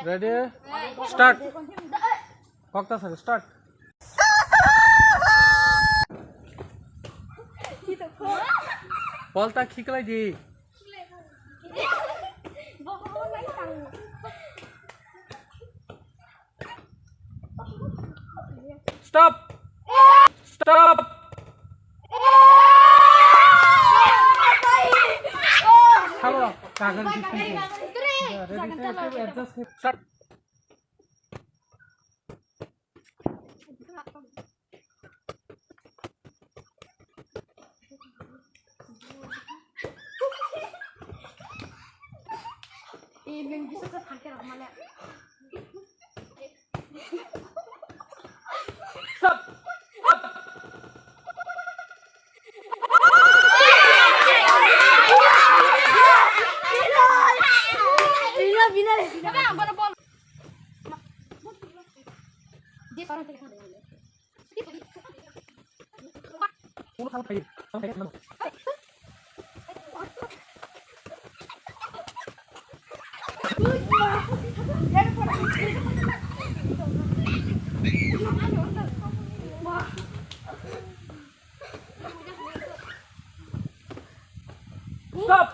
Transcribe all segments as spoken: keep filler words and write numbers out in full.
Ready? Start. Kokta sari, start. Polta khiklai di. Stop! Stop! Hello, kagan di. Ready, ready, adjust. Start. Stop! Bina, bina, bina. Stop!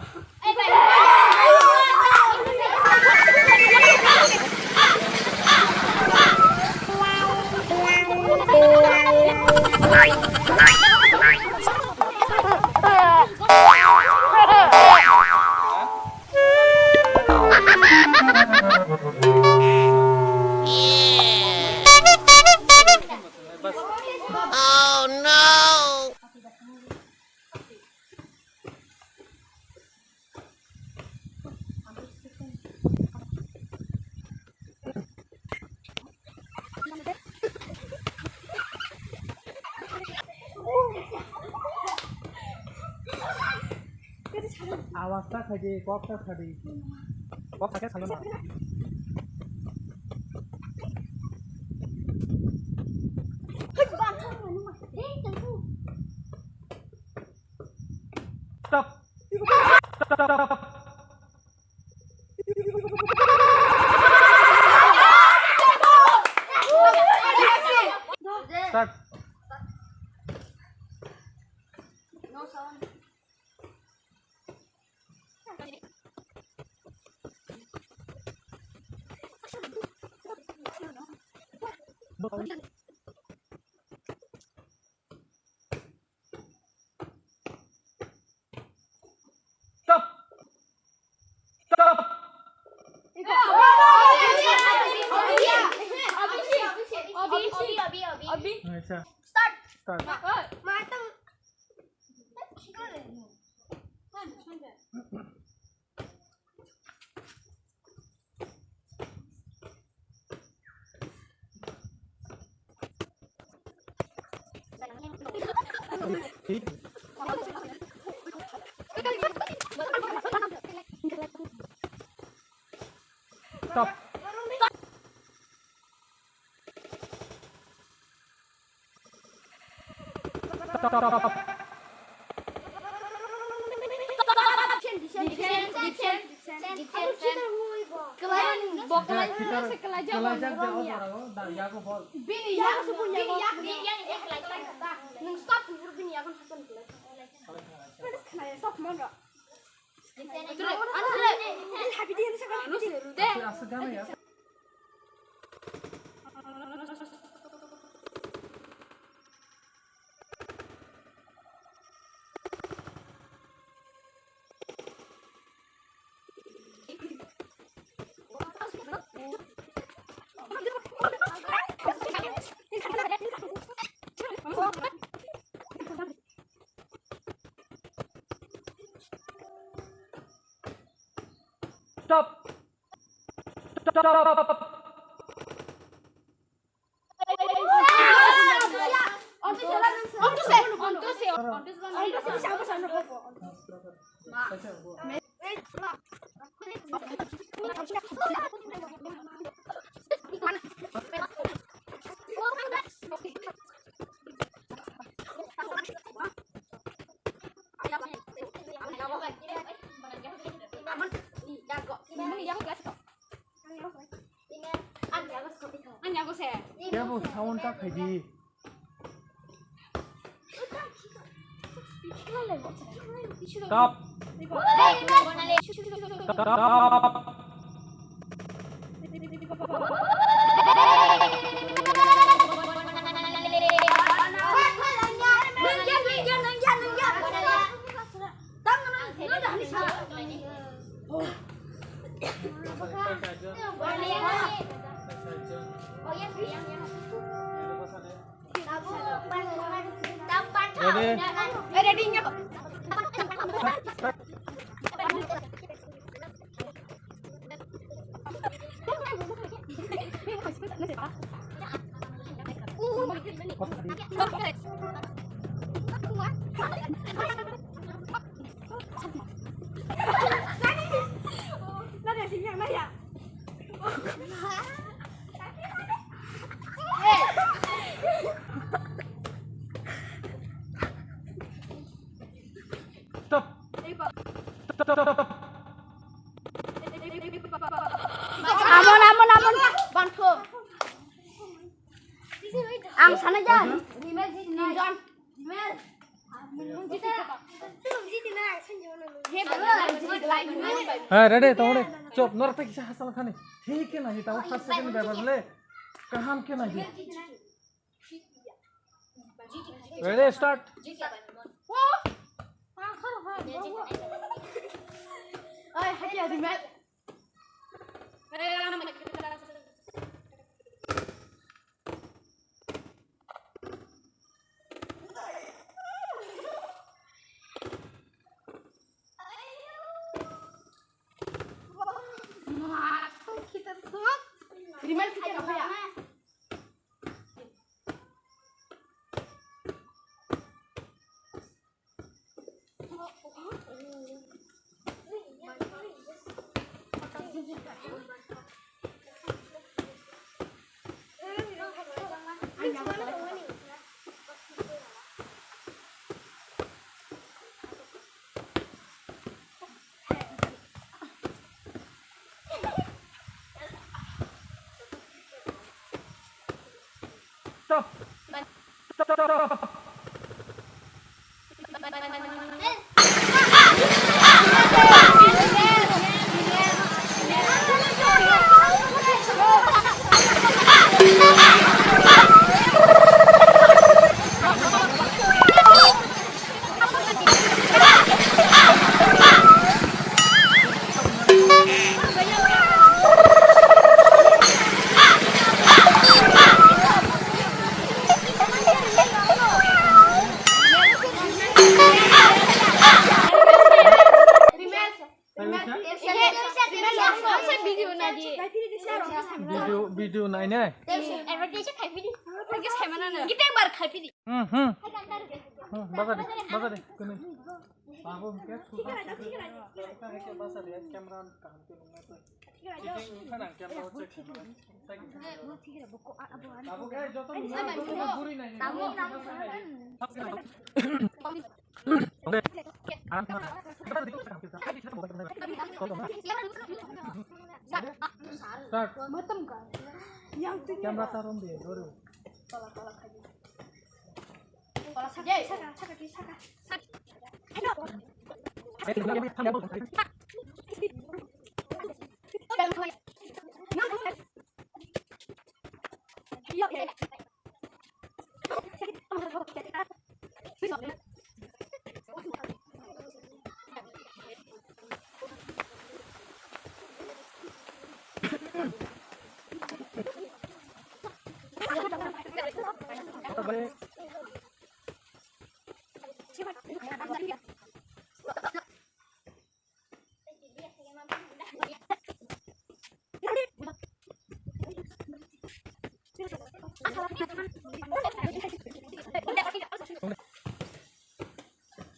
Oh no! Awaaz ta khai di, kok ta khai di. Kok khai khe salo na. Stop. Stop, stop, stop. Start. Stop! Stop! Acha. Start. Start. Stop. Stop. Stop. Kebo sound ta khaidi. Stop. Stop. Ready? Stop. Stop, stop, stop. Amon, amon, amon. Bangso. Ang sana jan. Rimel jit nai. Rimel. He, bro. He, ready, tong ready. Chop, norok tei kisa hasal khani. Thik khe nahi, tamo first second ni bebak le. Kaham khe nahi. Ready, start. Oi, hadi, hadi, Matt. Rimel, kita apa ya? Stop. Stop, stop, stop. Video, video naine. Advertise khai phidi. Advertise khai manana. Gita bar khai phidi. Hmm, hmm. Hmm, baja de, baja de, kene. Babu, hingke suka, suka, suka, hingke baja de, camera kaham ke nungnai to. Checking wngkha nang camera o check khai mano. Babu, guys, joto nungnai, joto nungnai, guri nai. Start. Camera tarom de, dore.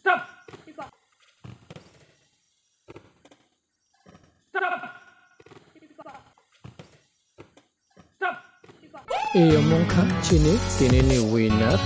Stop! Stop! Stop! Iyo mungkha chini tinini winner.